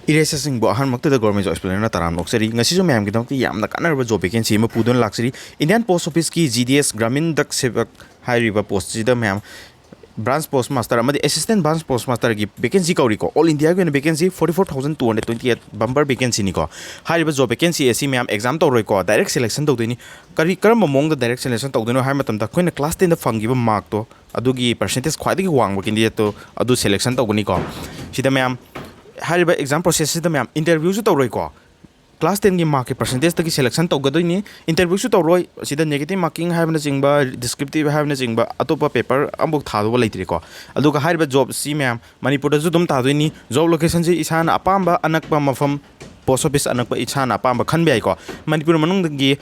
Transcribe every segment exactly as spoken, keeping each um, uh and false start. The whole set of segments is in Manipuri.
ꯏꯔꯦꯁꯁꯤꯡꯕꯨ ꯑꯍꯥꯟꯕꯃꯛꯇꯗ ꯒꯣꯔꯃꯦꯟ ꯖꯣꯕ ꯑꯦꯛꯁꯄ꯭ꯂꯦꯅꯔꯅ ꯇꯔꯥꯝꯅ ꯑꯣꯛꯆꯔꯤ꯫ ꯉꯁꯤꯁꯨ ꯃꯌꯥꯝꯒꯤꯗꯃꯛꯇ ꯌꯥꯝꯅ ꯀꯥꯟꯅꯔꯕ ꯖꯣꯕ ꯚꯦꯀꯦꯟꯁꯤ ꯑꯃ ꯄꯨꯗꯨꯅ ꯂꯥꯛꯆꯔꯤ꯫ ꯏꯟꯗꯤꯌꯥꯟ ꯄꯣꯁ ꯑꯣꯐꯤꯁꯀꯤ ꯖꯤ ꯗꯤ ꯑꯦꯁ ꯒ꯭ꯔꯥꯃꯤꯟ ꯗꯛ ꯁꯦꯕꯛ ꯍꯥꯏꯔꯤꯕ ꯄꯣꯁꯁꯤꯗ ꯃꯌꯥꯝ ꯕ꯭ꯔꯥꯟꯁ ꯄꯣꯁ ꯃꯥꯁꯇꯔ ꯑꯃꯗꯤ ꯑꯦꯁꯤꯁꯇꯦꯟ ꯕ꯭ꯔꯥꯟꯁ ꯄꯣꯁ ꯃꯥꯁꯇꯔꯒꯤ ꯚꯦꯀꯦꯟꯁꯤ ꯀꯧꯔꯤꯀꯣ꯫ ꯑꯣꯜ ꯏꯟꯗꯤꯌꯥꯒꯤ ꯑꯣꯏꯅ vacancy forty four thousand two hundred twenty eight ꯕꯝꯕꯔ ꯚꯦꯀꯦꯟꯁꯤꯅꯤꯀꯣ꯫ ꯍꯥꯏꯔꯤꯕ ꯖꯣꯕ ꯚꯦꯀꯦꯟꯁꯤ ꯑꯁꯤ ꯃꯌꯥꯝ ꯑꯦꯛꯖꯥꯝ ꯇꯧꯔꯣꯏꯀꯣ, ꯗꯥꯏꯔꯦꯛ ꯁꯦꯂꯦꯛꯁꯟ ꯇꯧꯗꯣꯏꯅꯤ꯫ ꯀꯔꯤ, ꯀꯔꯝꯕ ꯃꯑꯣꯡꯗ ꯗꯥꯏꯔꯦꯛ ꯁꯦꯂꯦꯛꯁꯟ ꯇꯧꯗꯣꯏꯅꯣ ꯍꯥꯏꯕ ꯃꯇꯝꯗ, ꯑꯩꯈꯣꯏꯅ ꯀ꯭ꯂꯥꯁ ꯇꯦꯟꯗ ꯐꯪꯈꯤꯕ ꯃꯥꯔꯛꯇꯣ, ꯑꯗꯨꯒꯤ ꯄꯥꯔꯁꯦꯟꯇꯦꯖ ꯈ꯭ꯋꯥꯏꯗꯒꯤ ꯋꯥꯡꯕ ꯀꯦꯟꯗꯤꯗꯦꯠꯇꯣ ꯑꯗꯨ ꯁꯦꯂꯦꯛꯁꯟ ꯇꯧꯒꯅꯤꯀꯣ꯫ ꯁꯤꯗ ꯃꯌꯥꯝ ꯍꯥꯏꯔꯤꯕ ꯑꯦꯛꯖꯥꯝ ꯄ꯭ꯔꯣꯁꯦꯁꯁꯤꯗ ꯃꯌꯥꯝ ꯏꯟꯇꯔꯚ꯭ꯌꯨꯁꯨ ꯇꯧꯔꯣꯏꯀꯣ꯫ ꯀ꯭ꯂꯥꯁ ꯇꯦꯟꯒꯤ ꯃꯥꯔꯛꯀꯤ ꯄꯥꯔꯁꯦꯟꯇꯦꯖꯇꯒꯤ ꯁꯦꯂꯦꯛꯁꯟ ꯇꯧꯒꯗꯣꯏꯅꯤ꯫ ꯏꯟꯇꯔꯚ꯭ꯌꯨꯁꯨ ꯇꯧꯔꯣꯏ꯫ ꯁꯤꯗ ꯅꯦꯒꯦꯇꯤꯚ ꯃꯥꯔꯀꯤꯡ ꯍꯥꯏꯕꯅꯆꯤꯡꯕ, ꯗꯤꯁꯀ꯭ꯔꯤꯞꯇꯤꯚ ꯍꯥꯏꯕꯅꯆꯤꯡꯕ ꯑꯇꯣꯞꯄ ꯄꯦꯄꯔ ꯑꯃꯐꯥꯎ ꯊꯥꯗꯧꯕ ꯂꯩꯇ꯭ꯔꯤꯀꯣ꯫ ꯑꯗꯨꯒ ꯍꯥꯏꯔꯤꯕ ꯖꯣꯕꯁꯤ ꯃꯌꯥꯝ ꯃꯅꯤꯄꯨꯔꯗꯁꯨ ꯑꯗꯨꯝ ꯇꯥꯗꯣꯏꯅꯤ꯫ ꯖꯣꯕ ꯂꯣꯀꯦꯁꯟꯁꯤ ꯏꯁꯥꯅ ꯑꯄꯥꯝꯕ ꯑꯅꯛꯄ ꯃꯐꯝ, ꯄꯣꯁ ꯑꯣꯐꯤꯁ ꯑꯅꯛꯄ ꯏꯁꯥꯅ ꯑꯄꯥꯝꯕ ꯈꯟꯕ ꯌꯥꯏꯀꯣ꯫ ꯃꯅꯤꯄꯨꯔ ꯃꯅꯨꯡꯗꯒꯤ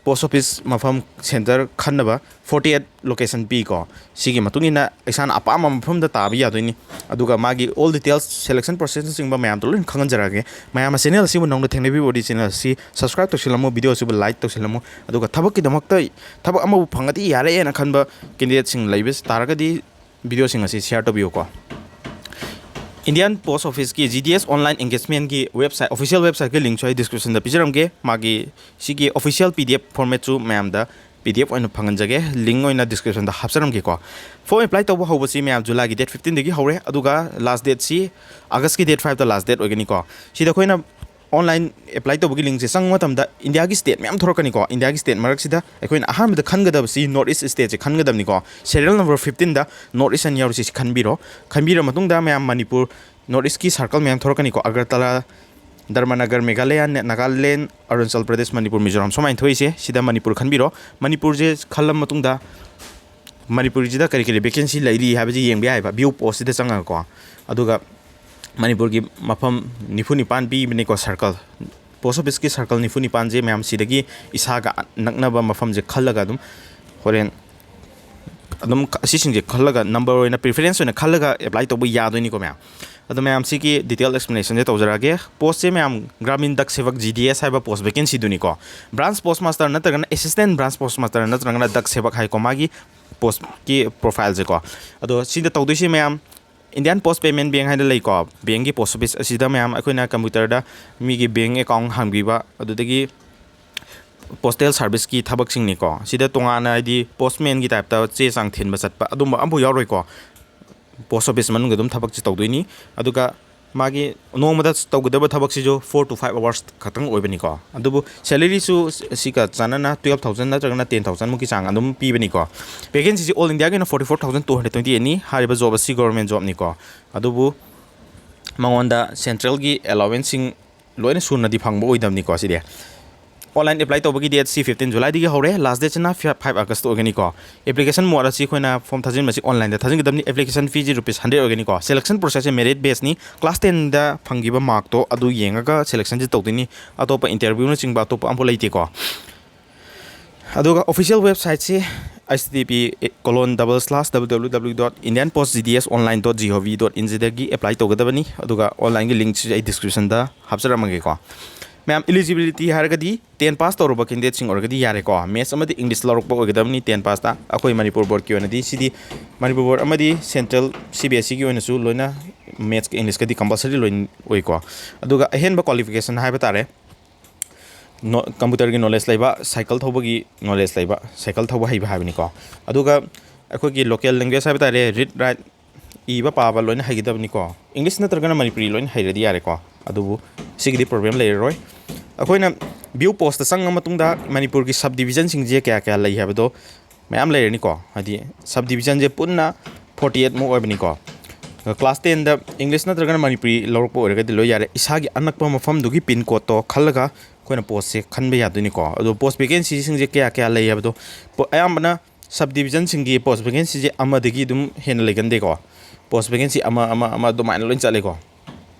ꯄꯣꯁ ꯑꯣꯐꯤꯁ ꯃꯐꯝ ꯁꯦꯟꯇꯔ ꯈꯟꯅꯕ forty eight ꯂꯣꯀꯦꯁꯟ ꯄꯤꯀꯣ꯫ ꯁꯤꯒꯤ ꯃꯇꯨꯡ ꯏꯟꯅ ꯏꯁꯥꯅ ꯑꯄꯥꯝꯕ ꯃꯐꯝꯗ ꯇꯥꯕ ꯌꯥꯗꯣꯏꯅꯤ꯫ ꯑꯗꯨꯒ ꯃꯥꯒꯤ ꯑꯣꯜ ꯗꯤꯇꯦꯜꯁ, ꯁꯦꯂꯦꯛꯁꯟ ꯄ꯭ꯔꯣꯁꯦꯁꯅꯆꯤꯡꯕ ꯃꯌꯥꯝꯗꯣ ꯂꯣꯏꯅ ꯈꯪꯍꯟꯖꯔꯛꯑꯒꯦ꯫ ꯃꯌꯥꯝꯅ ꯆꯦꯅꯦꯜ ꯑꯁꯤꯕꯨ ꯅꯧꯅ ꯊꯦꯡꯅꯕꯤꯕ ꯑꯣꯏꯔꯗꯤ ꯆꯦꯅꯦꯜ ꯑꯁꯤ ꯁꯕꯁꯀ꯭ꯔꯥꯏꯕ ꯇꯧꯁꯤꯜꯂꯝꯃꯨ, ꯚꯤꯗꯤꯑꯣ ꯑꯁꯤꯕꯨ ꯂꯥꯏꯛ ꯇꯧꯁꯤꯜꯂꯝꯃꯨ꯫ ꯑꯗꯨꯒ ꯊꯕꯛꯀꯤꯗꯃꯛꯇ, ꯊꯕꯛ ꯑꯃꯕꯨ ꯐꯪꯉꯗꯤ ꯌꯥꯔꯦꯅ ꯈꯟꯕ ꯀꯦꯟꯗꯤꯗꯦꯠꯁꯤꯡ ꯂꯩꯕ ꯇꯥꯔꯒꯗꯤ ꯚꯤꯗꯤꯑꯣꯁꯤꯡ ꯑꯁꯤ ꯁꯤꯌꯥꯔ ꯇꯧꯕꯤꯌꯨꯀꯣ꯫ ꯏꯟꯗꯤꯌꯥꯟ ꯄꯣꯁ ꯑꯣꯐꯤꯁꯀꯤ ꯖꯤ ꯗꯤ ꯑꯦꯁ ꯑꯣꯟꯂꯥꯏꯟ ꯑꯦꯡꯒꯦꯖꯃꯦꯟꯒꯤ ꯋꯦꯕꯁꯥꯏꯠ, ꯑꯣꯐꯤꯁꯤꯌꯦꯜ ꯋꯦꯕꯁꯥꯏꯠꯀꯤ ꯂꯤꯡꯁꯨ ꯑꯩ ꯗꯤꯁꯀ꯭ꯔꯤꯞꯁꯟꯗ ꯄꯤꯖꯔꯝꯒꯦ꯫ ꯃꯥꯒꯤ ꯁꯤꯒꯤ ꯑꯣꯐꯤꯁꯤꯌꯦꯜ ꯄꯤ ꯗꯤ ꯑꯦꯐ ꯐꯣꯔꯃꯦꯠꯁꯨ ꯃꯌꯥꯝꯗ ꯄꯤ ꯗꯤ ꯑꯦꯐ ꯑꯣꯏꯅ ꯐꯪꯍꯟꯖꯒꯦ꯫ ꯂꯤꯡ ꯑꯣꯏꯅ ꯗꯤꯁꯀ꯭ꯔꯤꯞꯁꯟꯗ ꯍꯥꯞꯆꯔꯝꯒꯦꯀꯣ꯫ ꯐꯣꯔꯝ ꯑꯦꯄ꯭ꯂꯥꯏ ꯇꯧꯕ ꯍꯧꯕꯁꯤ ꯃꯌꯥꯝ ꯖꯨꯂꯥꯏꯒꯤ ꯗꯦꯠ ꯐꯤꯐꯇꯤꯟꯗꯒꯤ ꯍꯧꯔꯦ, ꯑꯗꯨꯒ ꯂꯥꯁ ꯗꯦꯠꯁꯤ ꯑꯥꯒꯁꯀꯤ ꯗꯦꯠ ꯐꯥꯏꯚꯇ ꯂꯥꯁ ꯗꯦꯠ ꯑꯣꯏꯒꯅꯤꯀꯣ꯫ ꯁꯤꯗ ꯑꯩꯈꯣꯏꯅ ꯑꯣꯟꯂꯥꯏꯟ ꯑꯦꯄ꯭ꯂꯥꯏ ꯇꯧꯕꯒꯤ ꯂꯤꯡꯁꯦ ꯆꯪꯕ ꯃꯇꯝꯗ ꯏꯟꯗꯤꯌꯥꯒꯤ ꯁ꯭ꯇꯦꯠ ꯃꯌꯥꯝ ꯊꯣꯔꯛꯀꯅꯤꯀꯣ꯫ ꯏꯟꯗꯤꯌꯥꯒꯤ ꯁ꯭ꯇꯦꯠ ꯃꯔꯛꯁꯤꯗ ꯑꯩꯈꯣꯏꯅ ꯑꯍꯥꯟꯕꯗ ꯈꯟꯒꯗꯕꯁꯤ ꯅꯣꯔꯠ ꯏꯁ ꯁ꯭ꯇꯦꯠꯁꯦ ꯈꯟꯒꯗꯕꯅꯤꯀꯣ꯫ ꯁꯦꯔꯤꯌꯦꯜ ꯅꯝꯕꯔ ꯐꯤꯐꯇꯤꯟꯗ ꯅꯣꯔꯠ ꯏꯁ ꯑꯅ ꯌꯥꯎꯔꯤꯁꯤ ꯁꯤ ꯈꯟꯕꯤꯔꯣ꯫ ꯈꯟꯕꯤꯔ ꯃꯇꯨꯡꯗ ꯃꯌꯥꯝ ꯃꯅꯤꯄꯨꯔ ꯅꯣꯔꯠ ꯏꯁꯀꯤ ꯁꯔꯀꯜ ꯃꯌꯥꯝ ꯊꯣꯔꯛꯀꯅꯤꯀꯣ꯫ ꯑꯒꯔꯇꯂꯥ, ꯗꯔꯃꯅꯒꯔ, ꯃꯦꯘꯥꯂꯌꯥ, ꯅꯦ-, ꯅꯥꯒꯥꯂꯦꯟ, ꯑꯔꯨꯅꯥꯆꯜ ꯄ꯭ꯔꯗꯦꯁ, ꯃꯅꯤꯄꯨꯔ, ꯃꯤꯖꯣꯔꯥꯝ ꯁꯨꯃꯥꯏꯅ ꯊꯣꯛꯏꯁꯦ꯫ ꯁꯤꯗ ꯃꯅꯤꯄꯨꯔ ꯈꯟꯕꯤꯔꯣ꯫ ꯃꯅꯤꯄꯨꯔꯁꯦ ꯈꯜꯂ ꯃꯇꯨꯡꯗ ꯃꯅꯤꯄꯨꯔꯁꯤꯗ ꯀꯔꯤ ꯀꯔꯤ ꯚꯦꯀꯦꯟꯁꯤ ꯂꯩꯔꯤ ꯍꯥꯏꯕꯁꯤ ꯌꯦꯡꯕ ꯌꯥꯏꯕ, ꯚ꯭ꯌꯨ ꯄꯣꯁꯁꯤꯗ ꯆꯪꯉꯒꯀꯣ꯫ ꯑꯗꯨꯒ ꯃꯅꯤꯄꯨꯔꯒꯤ ꯃꯐꯝ ꯅꯤꯐꯨ ꯅꯤꯄꯥꯟ ꯄꯤꯕꯅꯤꯀꯣ, ꯁꯔꯀꯜ, ꯄꯣꯁ ꯑꯣꯐꯤꯁꯀꯤ ꯁꯔꯀꯜ ꯅꯤꯐꯨ ꯅꯤꯄꯥꯟꯁꯦ ꯃꯌꯥꯝ ꯁꯤꯗꯒꯤ ꯏꯁꯥꯒ ꯅꯛꯅꯕ ꯃꯐꯝꯁꯦ ꯈꯜꯂꯒ ꯑꯗꯨꯝ ꯍꯣꯔꯦꯟ ꯑꯗꯨꯝ ꯑꯁꯤꯁꯤꯡꯁꯦ ꯈꯜꯂꯒ, ꯅꯝꯕꯔ ꯑꯣꯏꯅ ꯄ꯭ꯔꯤꯐꯔꯦꯟꯁ ꯑꯣꯏꯅ ꯈꯜꯂꯒ ꯑꯦꯄ꯭ꯂꯥꯏ ꯇꯧꯕ ꯌꯥꯗꯣꯏꯅꯤꯀꯣ ꯃꯌꯥꯝ꯫ ꯑꯗꯣ ꯃꯌꯥꯝ ꯁꯤꯒꯤ ꯗꯤꯇꯦꯜ ꯑꯦꯛꯁꯄ꯭ꯂꯦꯅꯦꯁꯟꯁꯦ ꯇꯧꯖꯔꯛꯑꯒꯦ꯫ ꯄꯣꯁꯁꯦ ꯃꯌꯥꯝ ꯒ꯭ꯔꯥꯃꯤꯟ ꯗꯛ ꯁꯦꯕꯛ ꯖꯤ ꯗꯤ ꯑꯦꯁ ꯍꯥꯏꯕ ꯄꯣꯁ ꯚꯦꯀꯦꯟꯁꯤꯗꯨꯅꯤꯀꯣ꯫ ꯕ꯭ꯔꯥꯟꯁ ꯄꯣꯁ ꯃꯥꯁꯇꯔ ꯅꯠꯇ꯭ꯔꯒꯅ ꯑꯦꯁꯤꯁꯇꯦꯟ ꯕ꯭ꯔꯥꯟꯁ ꯄꯣꯁ ꯃꯥꯁꯇꯔ ꯅꯠꯇ꯭ꯔꯒꯅ ꯗꯛ ꯁꯦꯕꯛ ꯍꯥꯏꯀꯣ, ꯃꯥꯒꯤ ꯄꯣꯁꯀꯤ ꯄ꯭ꯔꯣꯐꯥꯏꯜꯁꯦꯀꯣ꯫ ꯑꯗꯣ ꯁꯤꯗ ꯇꯧꯗꯣꯏꯁꯦ ꯃꯌꯥꯝ Indian Post Payment Bank ꯍꯥꯏꯅ ꯂꯩꯀꯣ, ꯕꯦꯡꯒꯤ ꯄꯣꯁ ꯑꯣꯐꯤꯁ ꯑꯁꯤꯗ ꯃꯌꯥꯝ ꯑꯩꯈꯣꯏꯅ ꯀꯝꯄ꯭ꯌꯨꯇꯔꯗ ꯃꯤꯒꯤ ꯕꯦꯡ ꯑꯦꯀꯥꯎꯟ ꯍꯥꯡꯕꯤꯕ, ꯑꯗꯨꯗꯒꯤ ꯄꯣꯁꯇꯦꯜ ꯁꯥꯔꯚꯤꯁꯀꯤ ꯊꯕꯛꯁꯤꯡꯅꯤꯀꯣ꯫ ꯁꯤꯗ ꯇꯣꯉꯥꯟꯅ ꯍꯥꯏꯗꯤ ꯄꯣꯁꯃꯦꯟꯒꯤ ꯇꯥꯏꯞꯇ ꯆꯦ ꯆꯥꯡ ꯊꯤꯟꯕ ꯆꯠꯄ ꯑꯗꯨꯝꯕ ꯑꯝꯐꯥꯎ ꯌꯥꯎꯔꯣꯏꯀꯣ꯫ ꯄꯣꯁ ꯑꯣꯐꯤꯁ ꯃꯅꯨꯡꯗ ꯑꯗꯨꯝ ꯊꯕꯛꯁꯤ ꯇꯧꯗꯣꯏꯅꯤ꯫ ꯑꯗꯨꯒ ꯃꯥꯒꯤ ꯅꯣꯡꯃꯗ ꯇꯧꯒꯗꯕ ꯊꯕꯛꯁꯤꯁꯨ four to five hours ꯈꯛꯇꯪ ꯑꯣꯏꯕꯅꯤꯀꯣ꯫ ꯑꯗꯨꯕꯨ ꯁꯦꯂꯔꯤꯁꯨ ꯁꯤꯒ ꯆꯥꯟꯅꯅ twelve thousand ꯅꯠꯇ꯭ꯔꯒꯅ ten thousand ꯃꯨꯛꯀꯤ ꯆꯥꯡ ꯑꯗꯨꯝ ꯄꯤꯕꯅꯤꯀꯣ꯫ ꯚꯦꯀꯦꯟꯁꯤꯁꯤ ꯑꯣꯜ ꯏꯟꯗꯤꯌꯥꯒꯤ ꯑꯣꯏꯅ forty four thousand two hundred twenty eightꯅꯤ꯫ ꯍꯥꯏꯔꯤꯕ ꯖꯣꯕ ꯑꯁꯤ ꯒꯣꯔꯃꯦꯟ ꯖꯣꯕꯅꯤꯀꯣ꯫ ꯑꯗꯨꯕꯨ ꯃꯉꯣꯟꯗ ꯁꯦꯟꯇ꯭ꯔꯦꯜꯒꯤ ꯑꯦꯂꯥꯎꯋꯦꯟꯁꯁꯤꯡ ꯂꯣꯏꯅ ꯁꯨꯅꯗꯤ ꯐꯪꯕ ꯑꯣꯏꯗꯕꯅꯤꯀꯣ ꯁꯤꯗꯤ꯫ ꯑꯣꯟꯂꯥꯏꯟ ꯑꯦꯄ꯭ꯂꯥꯏ ꯇꯧꯕꯒꯤ ꯗꯦꯠꯁꯤ fifteen ꯖꯨꯂꯥꯏꯗꯒꯤ ꯍꯧꯔꯦ, ꯂꯥꯁ ꯗꯦꯠꯁꯤꯅ five August ꯑꯣꯏꯒꯅꯤꯀꯣ꯫ ꯑꯦꯄ꯭ꯂꯤꯀꯦꯁꯟ ꯃꯣꯠ ꯑꯁꯤ ꯑꯩꯈꯣꯏꯅ ꯐꯣꯝ ꯊꯥꯖꯤꯟꯕꯁꯤ ꯑꯣꯟꯂꯥꯏꯟꯗ ꯊꯥꯖꯤꯟꯒꯗꯕꯅꯤ꯫ ꯑꯦꯄ꯭ꯂꯤꯀꯦꯁꯟ ꯐꯤꯁꯤ rupees hundred ꯑꯣꯏꯒꯅꯤꯀꯣ꯫ ꯁꯦꯂꯦꯛꯁꯟ ꯄ꯭ꯔꯣꯁꯦꯁꯁꯦ ꯃꯦꯔꯤꯠ ꯕꯦꯁꯅꯤ꯫ ꯀ꯭ꯂꯥꯁ ꯇꯦꯟꯗ ꯐꯪꯈꯤꯕ ꯃꯥꯔꯛꯇꯣ ꯑꯗꯨ ꯌꯦꯡꯉꯒ ꯁꯦꯂꯦꯛꯁꯟꯁꯤ ꯇꯧꯗꯣꯏꯅꯤ꯫ ꯑꯇꯣꯞꯄ ꯏꯟꯇꯔꯚ꯭ꯌꯨꯅꯆꯤꯡꯕ ꯑꯇꯣꯞꯄ ꯑꯝꯐꯥꯎ ꯂꯩꯇꯦꯀꯣ꯫ ꯑꯗꯨꯒ official ꯋꯦꯕꯁꯥꯏꯠꯁꯤ http colon double slash www dot indian post gds online dot gov dot in ꯁꯤꯗꯒꯤ ꯑꯦꯄ꯭ꯂꯥꯏ ꯇꯧꯒꯗꯕꯅꯤ꯫ ꯑꯗꯨꯒ ꯑꯣꯟꯂꯥꯏꯟꯒꯤ ꯂꯤꯡꯛꯁꯤ ꯑꯩ ꯗꯤꯁꯀ꯭ꯔꯤꯞꯁꯟꯗ ꯍꯥꯞꯆꯔꯝꯃꯒꯦꯀꯣ꯫ ꯃꯌꯥꯝ, ꯏꯂꯤꯖꯤꯕꯤꯂꯤꯇꯤ ꯍꯥꯏꯔꯒꯗꯤ ten ꯄꯥꯁ ꯇꯧꯔꯕ ꯀꯦꯟꯗꯤꯗꯦꯠꯁꯤꯡ ꯑꯣꯏꯔꯒꯗꯤ ꯌꯥꯔꯦꯀꯣ꯫ ꯃꯦꯠꯁ ꯑꯃꯗꯤ ꯏꯪꯂꯤꯁ ꯂꯧꯔꯛꯄ ꯑꯣꯏꯒꯗꯕꯅꯤ ten ꯄꯥꯁꯇ꯫ ꯑꯩꯈꯣꯏ ꯃꯅꯤꯄꯨꯔ ꯕꯣꯔꯗꯀꯤ ꯑꯣꯏꯅꯗꯤ ꯁꯤꯗꯤ ꯃꯅꯤꯄꯨꯔ ꯕꯣꯔꯗ ꯑꯃꯗꯤ ꯁꯦꯟꯇ꯭ꯔꯦꯜ ꯁꯤ ꯕꯤ ꯑꯦꯁ ꯏꯒꯤ ꯑꯣꯏꯅꯁꯨ ꯂꯣꯏꯅ ꯃꯦꯠꯁꯀ ꯏꯪꯂꯤꯁꯀꯗꯤ ꯀꯝꯄꯜꯁꯔꯤ ꯂꯣꯏꯅ ꯑꯣꯏꯀꯣ꯫ ꯑꯗꯨꯒ ꯑꯍꯦꯟꯕ ꯀ꯭ꯋꯥꯂꯤꯐꯤꯀꯦꯁꯟ ꯍꯥꯏꯕ ꯇꯥꯔꯦ, ꯅꯣ-, ꯀꯝꯄ꯭ꯌꯨꯇꯔꯒꯤ ꯅꯣꯂꯦꯖ ꯂꯩꯕ, ꯁꯥꯏꯀꯜ ꯊꯧꯕꯒꯤ ꯅꯣꯂꯦꯖ ꯂꯩꯕ, ꯁꯥꯏꯀꯜ ꯊꯧꯕ ꯍꯩꯕ ꯍꯥꯏꯕꯅꯤꯀꯣ꯫ ꯑꯗꯨꯒ ꯑꯩꯈꯣꯏꯒꯤ ꯂꯣꯀꯦꯜ ꯂꯦꯡꯒ꯭ꯋꯦꯖ ꯍꯥꯏꯕ ꯇꯥꯔꯦ, ꯔꯤꯠ ꯔꯥꯏꯠ, ꯏꯕ ꯄꯥꯕ ꯂꯣꯏꯅ ꯍꯩꯒꯗꯕꯅꯤꯀꯣ꯫ ꯏꯪꯂꯤꯁ ꯅꯠꯇ꯭ꯔꯒꯅ ꯃꯅꯤꯄꯨꯔꯤ ꯂꯣꯏꯅ ꯍꯩꯔꯗꯤ ꯌꯥꯔꯦꯀꯣ꯫ ꯑꯗꯨꯕꯨ ꯁꯤꯒꯤꯗꯤ ꯄ꯭ꯔꯣꯕ꯭ꯂꯦꯝ ꯂꯩꯔꯔꯣꯏ꯫ ꯑꯩꯈꯣꯏꯅ ꯚ꯭ꯌꯨ ꯄꯣꯁꯇ ꯆꯪꯉ ꯃꯇꯨꯡꯗ ꯃꯅꯤꯄꯨꯔꯒꯤ ꯁꯕ ꯗꯤꯕꯤꯖꯟꯁꯤꯡꯁꯦ ꯀꯌꯥ ꯀꯌꯥ ꯂꯩ ꯍꯥꯏꯕꯗꯣ ꯃꯌꯥꯝ ꯂꯩꯔꯅꯤꯀꯣ꯫ ꯍꯥꯏꯗꯤ ꯁꯕ ꯗꯤꯕꯤꯖꯟꯁꯦ ꯄꯨꯟꯅ forty eight ꯃꯨꯛ ꯑꯣꯏꯕꯅꯤꯀꯣ꯫ ꯀ꯭ꯂꯥꯁ ꯇꯦꯟꯗ ꯏꯪꯂꯤꯁ ꯅꯠꯇ꯭ꯔꯒꯅ ꯃꯅꯤꯄꯨꯔꯤ ꯂꯧꯔꯛꯄ ꯑꯣꯏꯔꯒꯗꯤ ꯂꯣꯏ ꯌꯥꯔꯦ꯫ ꯏꯁꯥꯒꯤ ꯑꯅꯛꯄ ꯃꯐꯝꯗꯨꯒꯤ ꯄꯤꯟ ꯀꯣꯗꯇꯣ ꯈꯜꯂꯒ ꯑꯩꯈꯣꯏꯅ ꯄꯣꯁꯁꯦ ꯈꯟꯕ ꯌꯥꯗꯣꯏꯅꯤꯀꯣ꯫ ꯑꯗꯣ ꯄꯣꯁ ꯚꯦꯀꯦꯟꯁꯤꯁꯤꯡꯁꯦ ꯀꯌꯥ ꯀꯌꯥ ꯂꯩ ꯍꯥꯏꯕꯗꯣ, ꯄꯣ-, ꯑꯌꯥꯝꯕꯅ ꯁꯕ ꯗꯤꯕꯤꯖꯟꯁꯤꯡꯒꯤ ꯄꯣꯁ ꯚꯦꯀꯦꯟꯁꯤꯁꯦ ꯑꯃꯗꯒꯤ ꯑꯗꯨꯝ ꯍꯦꯟꯅ ꯂꯩꯒꯟꯗꯦꯀꯣ꯫ ꯄꯣꯁ ꯚꯦꯀꯦꯟꯁꯤ ꯑꯃ, ꯑꯃ, ꯑꯃ ꯑꯗꯨꯃꯥꯏꯅ ꯂꯣꯏ ꯆꯠꯂꯦꯀꯣ꯫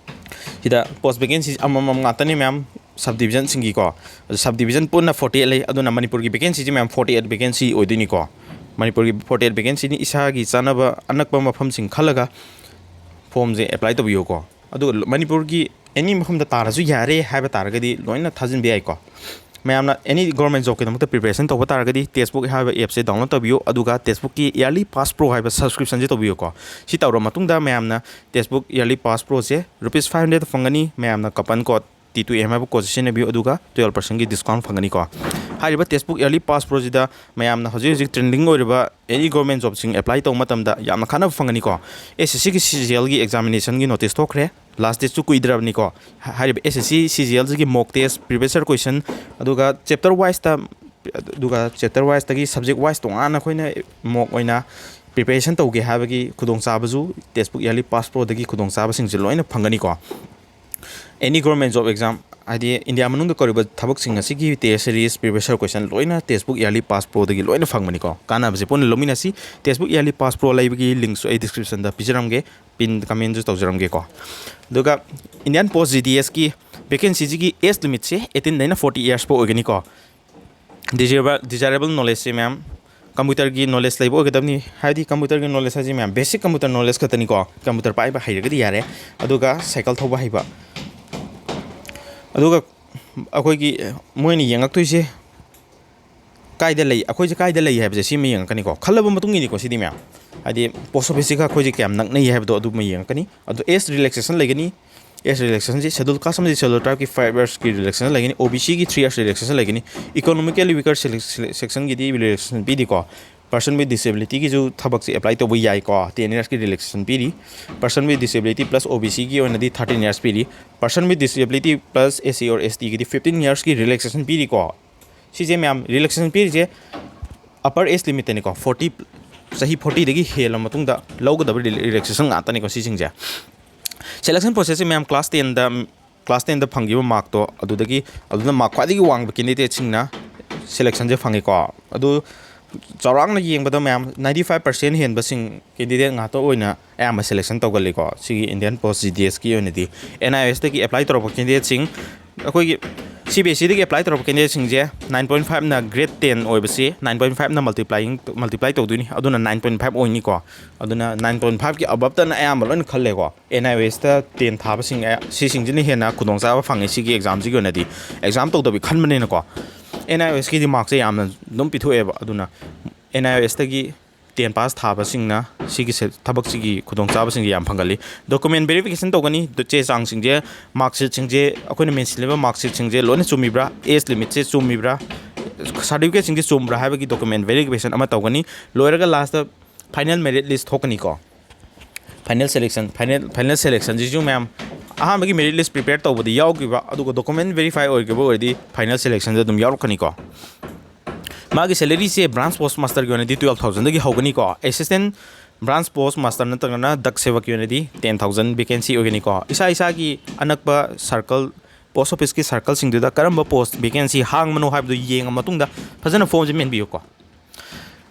ꯁꯤꯗ ꯄꯣꯁ ꯚꯦꯀꯦꯟꯁꯤ ꯑꯃꯃꯝ ꯉꯥꯛꯇꯅꯤ ꯃꯌꯥꯝ, ꯁꯕ ꯗꯤꯕꯤꯖꯟꯁꯤꯡꯒꯤꯀꯣ꯫ ꯑꯗꯨ ꯁꯕ ꯗꯤꯕꯤꯖꯟ ꯄꯨꯟꯅ forty eight ꯂꯩ꯫ ꯑꯗꯨꯅ ꯃꯅꯤꯄꯨꯔꯒꯤ ꯚꯦꯀꯦꯟꯁꯤꯁꯤ ꯃꯌꯥꯝ forty eight ꯚꯦꯀꯦꯟꯁꯤ ꯑꯣꯏꯗꯣꯏꯅꯤꯀꯣ꯫ ꯃꯅꯤꯄꯨꯔꯒꯤ forty eight ꯚꯦꯀꯦꯟꯁꯤꯅꯤ꯫ ꯏꯁꯥꯒꯤ ꯆꯥꯅꯕ ꯑꯅꯛꯄ ꯃꯐꯝꯁꯤꯡ ꯈꯜꯂꯒ ꯐꯣꯝꯁꯦ ꯑꯦꯄ꯭ꯂꯥꯏ ꯇꯧꯕꯤꯌꯨꯀꯣ꯫ ꯑꯗꯨꯒ ꯃꯅꯤꯄꯨꯔꯒꯤ ꯑꯦꯅꯤ ꯃꯐꯝꯗ ꯇꯥꯔꯁꯨ ꯌꯥꯔꯦ ꯍꯥꯏꯕ ꯇꯥꯔꯒꯗꯤ ꯂꯣꯏꯅ ꯊꯥꯖꯤꯟꯕ ꯌꯥꯏꯀꯣ꯫ ꯃꯌꯥꯝꯅ any government jobꯀꯤꯗꯃꯛꯇ preparation ꯇꯧꯕ ꯇꯥꯔꯒꯗꯤ Testbook ꯍꯥꯏꯕ appꯁꯦ download ꯇꯧꯕꯤꯌꯨ, ꯑꯗꯨꯒ Testbookꯀꯤ yearly pass pro ꯍꯥꯏꯕ subscriptionꯁꯦ ꯇꯧꯕꯤꯌꯨꯀꯣ꯫ ꯁꯤ ꯇꯧꯔ ꯃꯇꯨꯡꯗ ꯃꯌꯥꯝꯅ Testbook yearly pass proꯁꯦ rupees five hundred ꯐꯪꯒꯅꯤ꯫ ꯃꯌꯥꯝꯅ coupon code T two M ꯍꯥꯏꯕ code ꯁꯤꯖꯤꯟꯅꯕꯤꯌꯨ, ꯑꯗꯨꯒ twelve percentꯀꯤ discount ꯐꯪꯒꯅꯤꯀꯣ꯫ ꯍꯥꯏꯔꯤꯕ Testbook yearly pass proꯁꯤꯗ ꯃꯌꯥꯝꯅ ꯍꯧꯖꯤꯛ ꯍꯧꯖꯤꯛ trending ꯑꯣꯏꯔꯤꯕ any government jobꯁꯤꯡ apply ꯇꯧꯕ ꯃꯇꯝꯗ ꯌꯥꯝꯅ ꯀꯥꯟꯅꯕ ꯐꯪꯒꯅꯤꯀꯣ꯫ SSCꯒꯤ CGLꯒꯤ examinationꯒꯤ notice ꯊꯣꯛꯈ꯭ꯔꯦ, last dateꯁꯨ ꯀꯨꯏꯗ꯭ꯔꯕꯅꯤꯀꯣ꯫ ꯍꯥꯏꯔꯤꯕ SSC CGLꯁꯤꯒꯤ mock test, previous year question, ꯑꯗꯨꯒ chapter wiseꯇ, ꯑꯗꯨꯒ chapter wiseꯇꯒꯤ subject wise ꯇꯣꯉꯥꯟꯅ ꯑꯩꯈꯣꯏꯅ mock ꯑꯣꯏꯅ preparation ꯇꯧꯒꯦ ꯍꯥꯏꯕꯒꯤ ꯈꯨꯗꯣꯡꯆꯥꯕꯁꯨ Testbook yearly pass proꯗꯒꯤ ꯈꯨꯗꯣꯡꯆꯥꯕꯁꯤꯡꯁꯦ ꯂꯣꯏꯅ ꯐꯪꯒꯅꯤꯀꯣ꯫ Any government job exam, ꯍꯥꯏꯗꯤ ꯏꯟꯗꯤꯌꯥ ꯃꯅꯨꯡꯗ ꯀꯧꯔꯤꯕ ꯊꯕꯛꯁꯤꯡ ꯑꯁꯤꯒꯤ test series, previous year question ꯂꯣꯏꯅ Testbook yearly pass proꯗꯒꯤ ꯂꯣꯏꯅ ꯐꯪꯕꯅꯤꯀꯣ꯫ ꯀꯥꯟꯅꯕꯁꯦ ꯄꯨꯟꯅ ꯂꯧꯃꯤꯟꯅꯁꯤ꯫ Testbook yearly pass pro ꯂꯩꯕꯒꯤ linkꯁꯨ ꯑꯩ descriptionꯗ ꯄꯤꯖꯔꯝꯒꯦ, pin commentꯁꯨ ꯇꯧꯖꯔꯝꯒꯦꯀꯣ꯫ ꯑꯗꯨꯒ Indian Post GDSꯀꯤ vacancyꯁꯤꯒꯤ age limitꯁꯦ eighteen ꯗꯩꯅ forty years ꯐꯥꯎ ꯑꯣꯏꯒꯅꯤꯀꯣ꯫ Desirable, desirable knowledgeꯁꯦ ꯃꯌꯥꯝ computerꯒꯤ knowledge ꯂꯩꯕ ꯑꯣꯏꯒꯗꯕꯅꯤ꯫ ꯍꯥꯏꯗꯤ computerꯒꯤ knowledge ꯍꯥꯏꯁꯦ ꯃꯌꯥꯝ basic computer knowledge ꯈꯛꯇꯅꯤꯀꯣ꯫ Computer ꯄꯥꯏꯕ ꯍꯩꯔꯒꯗꯤ ꯌꯥꯔꯦ꯫ ꯑꯗꯨꯒ cycle ꯊꯧꯕ ꯍꯩꯕ꯫ ꯑꯗꯨꯒ ꯑꯩꯈꯣꯏꯒꯤ ꯃꯣꯏꯅ ꯌꯦꯡꯉꯛꯇꯣꯏꯁꯦ ꯀꯥꯏꯗ ꯂꯩ, ꯑꯩꯈꯣꯏꯁꯦ ꯀꯥꯏꯗ ꯂꯩ ꯍꯥꯏꯕꯁꯦ ꯁꯤꯃ ꯌꯦꯡꯉꯛꯀꯅꯤꯀꯣ꯫ ꯈꯜꯂꯕ ꯃꯇꯨꯡ ꯏꯅꯤꯀꯣ ꯁꯤꯗꯤ ꯃꯌꯥꯝ, ꯍꯥꯏꯗꯤ post officeꯁꯤꯒ ꯑꯩꯈꯣꯏꯁꯦ ꯀꯌꯥꯝ ꯅꯛꯅꯩ ꯍꯥꯏꯕꯗꯣ ꯑꯗꯨꯃ ꯌꯦꯡꯉꯛꯀꯅꯤ꯫ ꯑꯗꯣ age relaxation ꯂꯩꯒꯅꯤ꯫ Age relaxationꯁꯦ schedule caste ꯑꯃꯗꯤ schedule tribeꯀꯤ five yearsꯀꯤ relaxation ꯂꯩꯒꯅꯤ, OBCꯒꯤ three years relaxation ꯂꯩꯒꯅꯤ꯫ Economically weaker sele-, sele-, sectionꯒꯤꯗꯤ relaxation ꯄꯤꯗꯦꯀꯣ꯫ Person with disabilityꯒꯤꯁꯨ ꯊꯕꯛꯁꯦ apply ꯇꯧꯕ ꯌꯥꯏꯀꯣ, ten yearsꯀꯤ relaxation ꯄꯤꯔꯤ꯫ Person with disability plus OBCꯒꯤ ꯑꯣꯏꯅꯗꯤ thirteen years ꯄꯤꯔꯤ꯫ Person with disability plus SC or STꯒꯤꯗꯤ fifteen yearsꯀꯤ relaxation ꯄꯤꯔꯤꯀꯣ꯫ ꯁꯤꯁꯦ ꯃꯌꯥꯝ relaxation ꯄꯤꯔꯤꯁꯦ upper age limitꯇꯅꯤꯀꯣ, forty, ꯆꯍꯤ fortyꯗꯒꯤ ꯍꯦꯜꯂ ꯃꯇꯨꯡꯗ ꯂꯧꯒꯗꯕ relaxation ꯉꯥꯛꯇꯅꯤꯀꯣ ꯁꯤꯁꯤꯡꯁꯦ꯫ Selection processꯁꯦ ꯃꯌꯥꯝ class tenꯗ, class tenꯗ ꯐꯪꯈꯤꯕ markꯇꯣ ꯑꯗꯨꯗꯒꯤ, ꯑꯗꯨꯅ mark ꯈ꯭ꯋꯥꯏꯗꯒꯤ ꯋꯥꯡꯕ candidateꯁꯤꯡꯅ selectionꯁꯦ ꯐꯪꯉꯤꯀꯣ꯫ ꯑꯗꯨ ꯆꯥꯎꯔꯥꯛꯅ ꯌꯦꯡꯕꯗ ꯃꯌꯥꯝ ninety five percent ꯍꯦꯟꯕꯁꯤꯡ candidate ꯉꯥꯛꯇ ꯑꯣꯏꯅ ꯑꯌꯥꯝꯕ selection ꯇꯧꯒꯜꯂꯤꯀꯣ ꯁꯤꯒꯤ Indian Post GDSꯀꯤ ꯑꯣꯏꯅꯗꯤ꯫ NIOSꯇꯒꯤ apply ꯇꯧꯔꯛꯄ candidateꯁꯤꯡ ꯑꯩꯈꯣꯏꯒꯤ ꯁꯤ ꯕꯤ ꯑꯦꯁ ꯏꯗꯒꯤ ꯑꯦꯄ꯭ꯂꯥꯏ ꯇꯧꯔꯛꯄ ꯀꯦꯟꯗꯤꯗꯦꯠꯁꯤꯡꯁꯦ, ꯅꯥꯏꯟ ꯄꯣꯏꯟ ꯐꯥꯏꯚꯅ ꯒ꯭ꯔꯦꯗ ꯇꯦꯟ ꯑꯣꯏꯕꯁꯤ ꯅꯥꯏꯟ ꯄꯣꯏꯟ ꯐꯥꯏꯚꯅ ꯃꯜꯇꯤꯄ꯭ꯂꯥꯏꯌꯤꯡ ꯃꯜꯇꯤꯄ꯭ꯂꯥꯏ ꯇꯧꯗꯣꯏꯅꯤ, ꯑꯗꯨꯅ ꯅꯥꯏꯟ ꯄꯣꯏꯟ ꯐꯥꯏꯚ ꯑꯣꯏꯅꯤꯀꯣ꯫ ꯑꯗꯨꯅ ꯅꯥꯏꯟ ꯄꯣꯏꯟ ꯐꯥꯏꯚꯀꯤ ꯑꯕꯞꯇꯅ ꯑꯌꯥꯝꯕ ꯂꯣꯏꯅ ꯈꯜꯂꯦꯀꯣ꯫ ꯑꯦꯟ ꯑꯥꯏ ꯑꯣ ꯑꯦꯁꯇ ꯇꯦꯟ ꯊꯥꯕꯁꯤꯡ ꯑꯌꯥ-, ꯁꯤꯁꯤꯡꯁꯤꯅ ꯍꯦꯟꯅ ꯈꯨꯗꯣꯡꯆꯥꯕ ꯐꯪꯉꯦ ꯁꯤꯒꯤ ꯑꯦꯛꯖꯥꯝꯁꯤꯒꯤ ꯑꯣꯏꯅꯗꯤ꯫ ꯑꯦꯛꯖꯥꯝ ꯇꯧꯗꯕꯤ ꯈꯟꯕꯅꯤꯅꯀꯣ, ꯑꯦꯟ ꯑꯥꯏ ꯑꯣ ꯑꯦꯁꯀꯤꯗꯤ ꯃꯥꯔꯛꯁꯦ ꯌꯥꯝꯅ ꯑꯗꯨꯝ ꯄꯤꯊꯣꯛꯑꯦꯕ꯫ ꯑꯗꯨꯅ and I O ꯑꯦꯁꯇꯒꯤ ten pass ꯊꯥꯕꯁꯤꯡꯅ ꯁꯤꯒꯤ ꯁꯦ-, ꯊꯕꯛꯁꯤꯒꯤ ꯈꯨꯗꯣꯡꯆꯥꯕꯁꯤꯡꯁꯦ ꯌꯥꯝ ꯐꯪꯒꯜꯂꯤ꯫ ꯗꯣꯀꯨꯃꯦꯟ ꯚꯦꯔꯤꯐꯤꯀꯦꯁꯟ ꯇꯧꯒꯅꯤ꯫ ꯗ-, ꯆꯦ ꯆꯥꯡꯁꯤꯡꯁꯦ, ꯃꯥꯔꯛꯁꯤꯠꯁꯤꯡꯁꯦ, ꯑꯩꯈꯣꯏꯅ ꯃꯦꯟꯁꯤꯜꯂꯤꯕ ꯃꯥꯔꯛꯁꯤꯠꯁꯤꯡꯁꯦ ꯂꯣꯏꯅ ꯆꯨꯝꯃꯤꯕ꯭ꯔꯥ, ꯑꯦꯖ ꯂꯤꯃꯤꯠꯁꯦ ꯆꯨꯝꯃꯤꯕ꯭ꯔꯥ, ꯁꯥꯔꯇꯤꯐꯤꯀꯦꯠꯁꯤꯡꯁꯦ ꯆꯨꯝꯕ꯭ꯔꯥ ꯍꯥꯏꯕꯒꯤ ꯗꯣꯀꯨꯃꯦꯟ ꯚꯦꯔꯤꯐꯤꯀꯦꯁꯟ ꯑꯃ ꯇꯧꯒꯅꯤ꯫ ꯂꯣꯏꯔꯒ ꯂꯥꯁꯇ ꯐꯥꯏꯅꯦꯜ ꯃꯦꯔꯤꯠ ꯂꯤꯁ ꯊꯣꯛꯀꯅꯤꯀꯣ꯫ ꯐꯥꯏꯅꯦꯜ ꯁꯦꯂꯦꯛꯁꯟ, ꯐꯥꯏꯅꯦꯜ, ꯐꯥꯏꯅꯦꯜ ꯁꯦꯂꯦꯛꯁꯟꯁꯤꯁꯨ ꯃꯌꯥꯝ ꯑꯍꯥꯟꯕꯒꯤ ꯃꯦꯔꯤꯠ ꯂꯤꯁ ꯄ꯭ꯔꯤꯄꯦꯌꯔ ꯇꯧꯕꯗꯤ ꯌꯥꯎꯈꯤꯕ, ꯑꯗꯨꯒ ꯗꯣꯀꯨꯃꯦꯟ ꯚꯦꯔꯤꯐꯥꯏ ꯑꯣꯏꯈꯤꯕ ꯑꯣꯏꯔꯗꯤ ꯐꯥꯏꯅꯦꯜ ꯁꯦꯂꯦꯛꯁꯟꯗ ꯑꯗꯨꯝ ꯌꯥꯎꯔꯛꯀꯅꯤꯀꯣ꯫ ꯃꯥꯒꯤ ꯁꯦꯂꯔꯤꯁꯦ ꯕ꯭ꯔꯥꯟꯁ ꯄꯣꯁ ꯃꯥꯁꯇꯔꯒꯤ ꯑꯣꯏꯅꯗꯤ ꯇꯨꯌꯦꯜꯞ ꯊꯥꯎꯖꯟꯗꯒꯤ ꯍꯧꯒꯅꯤꯀꯣ꯫ ꯑꯦꯁꯤꯁꯇꯦꯟ ꯕ꯭ꯔꯥꯟꯁ ꯄꯣꯁ ꯃꯥꯁꯇꯔ ꯅꯠꯇ꯭ꯔꯒꯅ ꯗꯛ ꯁꯦꯕꯛꯀꯤ ꯑꯣꯏꯅꯗꯤ ꯇꯦꯟ ꯊꯥꯎꯖꯟ ꯚꯦꯀꯦꯟꯁꯤ ꯑꯣꯏꯒꯅꯤꯀꯣ꯫ ꯏꯁꯥ ꯏꯁꯥꯒꯤ ꯑꯅꯛꯄ ꯁꯔꯀꯜ, ꯄꯣꯁ ꯑꯣꯐꯤꯁꯀꯤ ꯁꯔꯀꯜꯁꯤꯡꯗꯨꯗ ꯀꯔꯝꯕ ꯄꯣꯁ ꯚꯦꯀꯦꯟꯁꯤ ꯍꯥꯡꯕꯅꯣ ꯍꯥꯏꯕꯗꯨ ꯌꯦꯡꯉ ꯃꯇꯨꯡꯗ ꯐꯖꯅ ꯐꯣꯝꯁꯦ ꯃꯦꯟꯕꯤꯌꯨꯀꯣ꯫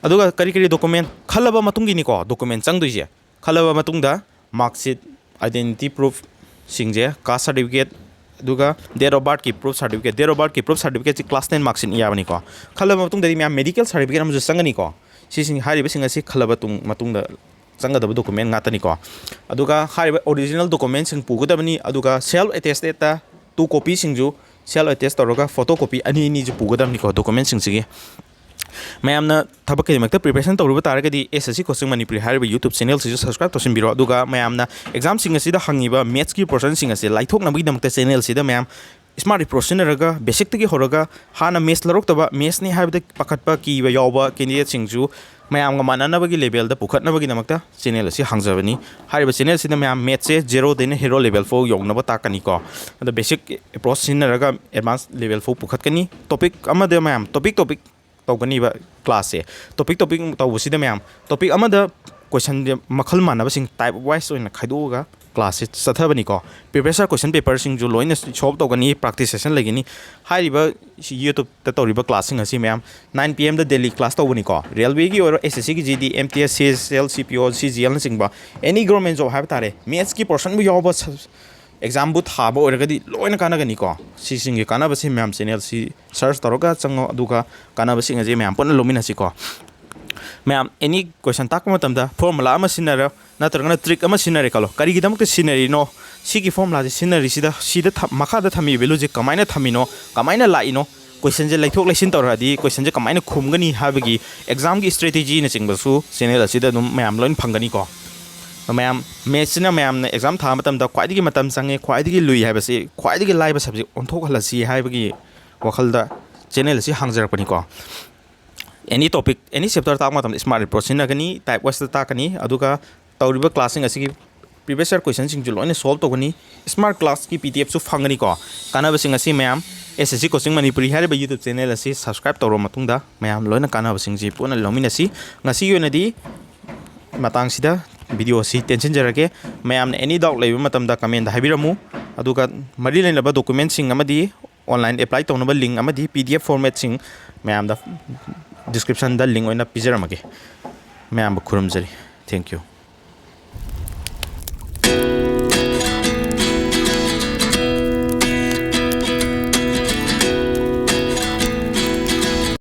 ꯑꯗꯨꯒ ꯀꯔꯤ ꯀꯔꯤ ꯗꯣꯀꯨꯃꯦꯟ ꯈꯜꯂꯕ ꯃꯇꯨꯡꯒꯤꯅꯤꯀꯣ ꯗꯣꯀꯨꯃꯦꯟ ꯆꯪꯗꯣꯏꯁꯦ꯫ ꯈꯜꯂꯕ ꯃꯇꯨꯡꯗ ꯃꯥꯔꯛꯁꯤꯠ, ꯑꯥꯏꯗꯦꯟꯇꯤꯇꯤ ꯄ꯭ꯔꯨꯐꯁꯤꯡꯁꯦ, ꯀꯥꯁ ꯁꯥꯔꯇꯤꯐꯤꯀꯦꯠ, ꯑꯗꯨꯒ date of birthꯀꯤ ꯄ꯭ꯔꯨꯐ ꯁꯥꯔꯇꯤꯐꯤꯀꯦꯠ, date of birthꯀꯤ ꯄ꯭ꯔꯨꯐ ꯁꯥꯔꯇꯤꯐꯤꯀꯦꯠꯁꯤ ꯀ꯭ꯂꯥꯁ ꯇꯦꯟ ꯃꯥꯔꯛꯁꯤꯠ ꯌꯥꯕꯅꯤꯀꯣ꯫ ꯈꯜꯂꯕ ꯃꯇꯨꯡꯗꯗꯤ ꯃꯌꯥꯝ ꯃꯦꯗꯤꯀꯦꯜ ꯁꯥꯔꯇꯤꯐꯤꯀꯦꯠ ꯑꯃꯁꯨ ꯆꯪꯒꯅꯤꯀꯣ꯫ ꯁꯤꯁꯤꯡ, ꯍꯥꯏꯔꯤꯕꯁꯤꯡ ꯑꯁꯤ ꯈꯜꯂꯕ ꯇꯨꯡ, ꯃꯇꯨꯡꯗ ꯆꯪꯒꯗꯕ ꯗꯣꯀꯨꯃꯦꯟ ꯉꯥꯛꯇꯅꯤꯀꯣ꯫ ꯑꯗꯨꯒ ꯍꯥꯏꯔꯤꯕ ꯑꯣꯔꯤꯖꯤꯅꯦꯜ ꯗꯣꯀꯨꯃꯦꯟꯁꯤꯡ ꯄꯨꯒꯗꯕꯅꯤ, ꯑꯗꯨꯒ ꯁꯦꯜꯐ ꯑꯦꯇꯦꯁꯇꯦꯠꯇ ꯇꯨ ꯀꯣꯄꯤꯁꯤꯡꯁꯨ ꯁꯦꯜꯐ ꯑꯦꯇꯦꯁ ꯇꯧꯔꯒ ꯐꯣꯇꯣ ꯀꯣꯄꯤ ꯑꯅꯤ ꯑꯅꯤꯁꯨ ꯄꯨꯒꯗꯕꯅꯤꯀꯣ ꯗꯣꯀꯨꯃꯦꯟꯁꯤꯡꯁꯤꯒꯤ꯫ ꯃꯌꯥꯝꯅ ꯊꯕꯛꯀꯤꯗꯃꯛꯇ ꯄ꯭ꯔꯤꯄꯦꯔꯦꯁꯟ ꯇꯧꯔꯨꯕ ꯇꯥꯔꯒꯗꯤ ꯑꯦꯁ ꯑꯦꯁ ꯁꯤ ꯀꯣꯆꯤꯡ ꯃꯅꯤꯄꯨꯔꯤ ꯍꯥꯏꯔꯤꯕ ꯌꯨꯇ꯭ꯌꯨꯕ ꯆꯦꯅꯦꯜꯁꯤꯁꯨ ꯁꯕꯁꯀ꯭ꯔꯥꯏꯕ ꯇꯧꯁꯤꯟꯕꯤꯔꯣ꯫ ꯑꯗꯨꯒ ꯃꯌꯥꯝꯅ ꯑꯦꯛꯖꯥꯝꯁꯤꯡ ꯑꯁꯤꯗ ꯍꯪꯉꯤꯕ ꯃꯦꯠꯁꯀꯤ ꯄꯣꯔꯁꯟꯁꯤꯡ ꯑꯁꯤ ꯂꯥꯏꯊꯣꯛꯅꯕꯒꯤꯗꯃꯛꯇ ꯆꯦꯅꯦꯜꯁꯤꯗ ꯃꯌꯥꯝ ꯁ꯭ꯃꯥꯔꯠ ꯑꯦꯄ꯭ꯔꯣꯆ ꯁꯤꯖꯤꯟꯅꯔꯒ ꯕꯦꯁꯤꯛꯇꯒꯤ ꯍꯧꯔꯒ ꯍꯥꯟꯅ ꯃꯦꯠꯁ ꯂꯧꯔꯛꯇꯕ, ꯃꯦꯠꯁꯅꯤ ꯍꯥꯏꯕꯗ ꯄꯥꯈꯠꯄ, ꯀꯤꯕ ꯌꯥꯎꯕ ꯀꯦꯟꯗꯤꯗꯦꯠꯁꯤꯡꯁꯨ ꯃꯌꯥꯝꯒ ꯃꯥꯟꯅꯅꯕꯒꯤ ꯂꯦꯚꯦꯜꯗ ꯄꯨꯈꯠꯅꯕꯒꯤꯗꯃꯛꯇ ꯆꯦꯅꯦꯜ ꯑꯁꯤ ꯍꯥꯡꯖꯕꯅꯤ꯫ ꯍꯥꯏꯔꯤꯕ ꯆꯦꯅꯦꯜꯁꯤꯗ ꯃꯌꯥꯝ ꯃꯦꯠꯁꯁꯦ ꯖꯦꯔꯣꯗꯩꯅ ꯍꯦꯔꯣ ꯂꯦꯚꯦꯜ ꯐꯥꯎ ꯌꯧꯅꯕ ꯇꯥꯛꯀꯅꯤꯀꯣ꯫ ꯑꯗꯣ ꯕꯦꯁꯤꯛ ꯑꯦꯄ꯭ꯔꯣꯆ ꯁꯤꯖꯤꯟꯅꯔꯒ ꯑꯦꯗꯚꯥꯟꯁ ꯂꯦꯚꯦꯜ ꯐꯥꯎ ꯄꯨꯈꯠꯀꯅꯤ꯫ ꯇꯣꯄꯤꯛ ꯑꯃꯗ ꯃꯌꯥꯝ ꯇꯣꯄꯤꯛ ꯇꯣꯄꯤꯛ ꯇꯧꯒꯅꯤꯕ ꯀ꯭ꯂꯥꯁꯁꯦ꯫ ꯇꯣꯄꯤꯛ ꯇꯣꯄꯤꯛ ꯇꯧꯕꯁꯤꯗ ꯃꯌꯥꯝ ꯇꯣꯄꯤꯛ ꯑꯃꯗ ꯀꯣꯏꯁꯟꯁꯦ ꯃꯈꯜ ꯃꯥꯟꯅꯕꯁꯤꯡ ꯇꯥꯏꯞ ꯋꯥꯏꯁ ꯑꯣꯏꯅ ꯈꯥꯏꯗꯣꯛꯑꯒ ꯀ꯭ꯂꯥꯁꯁꯦ ꯆꯠꯊꯕꯅꯤꯀꯣ꯫ ꯄ꯭ꯔꯤꯚꯤꯌꯁ ꯌꯔ ꯀꯣꯏꯁꯟ ꯄꯦꯄꯔꯁꯤꯡꯁꯨ ꯂꯣꯏꯅ ꯁꯣꯜꯕ ꯇꯧꯒꯅꯤ, ꯄ꯭ꯔꯥꯛꯇꯤꯁ ꯁꯦꯁꯟ ꯂꯩꯒꯅꯤ꯫ ꯍꯥꯏꯔꯤꯕ ꯁꯤ ꯌꯨꯇ꯭ꯌꯨꯕꯇ ꯇꯧꯔꯤꯕ ꯀ꯭ꯂꯥꯁꯁꯤꯡ ꯑꯁꯤ ꯃꯌꯥꯝ ꯅꯥꯏꯟ ꯄꯤ ꯑꯦꯝꯗ ꯗꯦꯂꯤ ꯀ꯭ꯂꯥꯁ ꯇꯧꯕꯅꯤꯀꯣ꯫ ꯔꯦꯜꯋꯦꯒꯤ ꯑꯣꯏꯔꯣ, ꯑꯦꯁ ꯑꯦꯁ ꯁꯤꯒꯤ ꯖꯤ ꯗꯤ, ꯑꯦꯝ ꯇꯤ ꯑꯦꯁ, ꯁꯤ ꯑꯦꯁ ꯑꯦꯜ, ꯁꯤ ꯄꯤ ꯑꯣ, ꯁꯤ ꯖꯤ ꯑꯦꯜꯅꯆꯤꯡꯕ ꯑꯦꯅꯤ ꯒꯣꯔꯃꯦꯟ ꯖꯣꯕ ꯍꯥꯏꯕ ꯇꯥꯔꯦ, ꯃꯦꯠꯁꯀꯤ ꯄꯣꯔꯁꯟꯕꯨ ꯌꯥꯎꯕ ꯁꯕ-, ꯑꯦꯛꯖꯥꯝꯕꯨ ꯊꯥꯕ ꯑꯣꯏꯔꯒꯗꯤ ꯂꯣꯏꯅ ꯀꯥꯟꯅꯒꯅꯤꯀꯣ꯫ ꯁꯤꯁꯤꯡꯒꯤ ꯀꯥꯟꯅꯕꯁꯤ ꯃꯌꯥꯝ ꯆꯦꯅꯦꯜꯁꯤ ꯁꯔꯁ ꯇꯧꯔꯒ ꯆꯪꯉꯣ, ꯑꯗꯨꯒ ꯀꯥꯟꯅꯕꯁꯤꯡ ꯑꯁꯤ ꯃꯌꯥꯝ ꯄꯨꯟꯅ ꯂꯧꯃꯤꯟꯅꯁꯤꯀꯣ꯫ ꯃꯌꯥꯝ ꯑꯦꯅꯤ ꯀꯣꯏꯁꯟ ꯇꯥꯛꯄ ꯃꯇꯝꯗ ꯐꯣꯔꯃꯨꯂꯥ ꯑꯃ ꯁꯤꯖꯤꯟꯅꯔꯣ, ꯅꯠꯇ꯭ꯔꯒꯅ ꯇ꯭ꯔꯤꯛ ꯑꯃ ꯁꯤꯖꯤꯟꯅꯔꯦ ꯈꯜꯂꯣ꯫ ꯀꯔꯤꯒꯤꯗꯃꯛꯇ ꯁꯤꯖꯤꯟꯅꯔꯤꯅꯣ? ꯁꯤꯒꯤ ꯐꯣꯔꯃꯨꯂꯥꯁꯤ ꯁꯤꯖꯤꯟꯅꯔꯤꯁꯤꯗ, ꯁꯤꯗ ꯊ- ꯃꯈꯥꯗ ꯊꯝꯃꯤꯕ ꯚꯦꯂꯨꯁꯦ ꯀꯃꯥꯏꯅ ꯊꯝꯃꯤꯅꯣ, ꯀꯃꯥꯏꯅ ꯂꯥꯛꯏꯅꯣ? ꯀꯣꯏꯁꯟꯁꯦ ꯂꯩꯊꯣꯛ ꯂꯩꯁꯤꯟ ꯇꯧꯔꯛꯑꯗꯤ ꯀꯣꯏꯁꯟꯁꯦ ꯀꯃꯥꯏꯅ ꯈꯨꯝꯒꯅꯤ ꯍꯥꯏꯕꯒꯤ ꯑꯦꯛꯖꯥꯝꯒꯤ ꯏꯁꯇ꯭ꯔꯦꯇꯦꯖꯤꯅꯆꯤꯡꯕꯁꯨ ꯆꯦꯅꯦꯜ ꯑꯁꯤꯗ ꯑꯗꯨꯝ ꯃꯌꯥꯝ ꯂꯣꯏꯅ ꯐꯪꯒꯅꯤꯀꯣ꯫ ꯃꯌꯥꯝ, ꯃꯦꯠꯁꯁꯤꯅ ꯃꯌꯥꯝꯅ ꯑꯦꯛꯖꯥꯝ ꯊꯥꯕ ꯃꯇꯝꯗ ꯈ꯭ꯋꯥꯏꯗꯒꯤ ꯃꯇꯝ ꯆꯪꯉꯦ, ꯈ꯭ꯋꯥꯏꯗꯒꯤ ꯂꯨꯏ ꯍꯥꯏꯕꯁꯤ ꯈ꯭ꯋꯥꯏꯗꯒꯤ ꯂꯥꯏꯕ ꯁꯕꯖꯦꯛ ꯑꯣꯟꯊꯣꯛꯍꯜꯂꯁꯤ ꯍꯥꯏꯕꯒꯤ ꯋꯥꯈꯜꯗ ꯆꯦꯅꯦꯜ ꯑꯁꯤ ꯍꯥꯡꯖꯔꯛꯄꯅꯤꯀꯣ꯫ ꯑꯦꯅꯤ ꯇꯣꯄꯤꯛ, ꯑꯦꯅꯤ ꯆꯦꯞꯇꯔ ꯇꯥꯛꯄ ꯃꯇꯝꯗ ꯁ꯭ꯃꯥꯔꯠ ꯑꯦꯄ꯭ꯔꯣꯆ ꯁꯤꯖꯤꯟꯅꯒꯅꯤ, ꯇꯥꯏꯞ ꯋꯥꯏꯁꯇ ꯇꯥꯛꯀꯅꯤ, ꯑꯗꯨꯒ ꯇꯧꯔꯤꯕ ꯀ꯭ꯂꯥꯁꯁꯤꯡ ꯑꯁꯤꯒꯤ ꯄ꯭ꯔꯤꯚꯤꯌꯁ ꯌꯔ ꯀꯣꯏꯁꯟꯁꯤꯡꯁꯨ ꯂꯣꯏꯅ ꯁꯣꯜꯕ ꯇꯧꯒꯅꯤ꯫ ꯁ꯭ꯃꯥꯔꯠ ꯀ꯭ꯂꯥꯁꯀꯤ ꯄꯤ ꯗꯤ ꯑꯦꯐꯁꯨ ꯐꯪꯒꯅꯤꯀꯣ꯫ ꯀꯥꯟꯅꯕꯁꯤꯡ ꯑꯁꯤ ꯃꯌꯥꯝ ꯑꯦꯁ ꯑꯦꯁ ꯁꯤ ꯀꯣꯆꯤꯡ ꯃꯅꯤꯄꯨꯔꯤ ꯍꯥꯏꯔꯤꯕ ꯌꯨꯇ꯭ꯌꯨꯕ ꯆꯦꯅꯦꯜ ꯑꯁꯤ ꯁꯕꯁꯀ꯭ꯔꯥꯏꯕ ꯇꯧꯔꯕ ꯃꯇꯨꯡꯗ ꯃꯌꯥꯝ ꯂꯣꯏꯅ ꯀꯥꯟꯅꯕꯁꯤꯡꯁꯤ ꯄꯨꯟꯅ ꯂꯧꯃꯤꯟꯅꯁꯤ꯫ ꯉꯁꯤꯒꯤ ꯑꯣꯏꯅꯗꯤ ꯃꯇꯥꯡꯁꯤꯗ ꯚꯤꯗꯤꯑꯣ ꯑꯁꯤ ꯇꯦꯟꯁꯤꯟꯖꯔꯒꯦ꯫ ꯃꯌꯥꯝꯅ ꯑꯦꯅꯤ ꯗꯥꯎꯠ ꯂꯩꯕ ꯃꯇꯝꯗ ꯀꯃꯦꯟꯗ ꯍꯥꯏꯕꯤꯔꯝꯃꯨ꯫ ꯑꯗꯨꯒ ꯃꯔꯤ ꯂꯩꯅꯕ ꯗꯣꯀꯨꯃꯦꯟꯁꯤꯡ ꯑꯃꯗꯤ ꯑꯣꯟꯂꯥꯏꯟ ꯑꯦꯄ꯭ꯂꯥꯏ ꯇꯧꯅꯕ ꯂꯤꯡ ꯑꯃꯗꯤ ꯄꯤ ꯗꯤ ꯑꯦꯐ ꯐꯣꯔꯃꯦꯠꯁꯤꯡ ꯃꯌꯥꯝꯗ ꯗꯤꯁꯀ꯭ꯔꯤꯞꯁꯟꯗ ꯂꯤꯡ ꯑꯣꯏꯅ ꯄꯤꯖꯔꯝꯃꯒꯦ꯫ ꯃꯌꯥꯝꯕꯨ ꯈꯨꯔꯨꯝꯖꯔꯤ꯫ Thank you꯫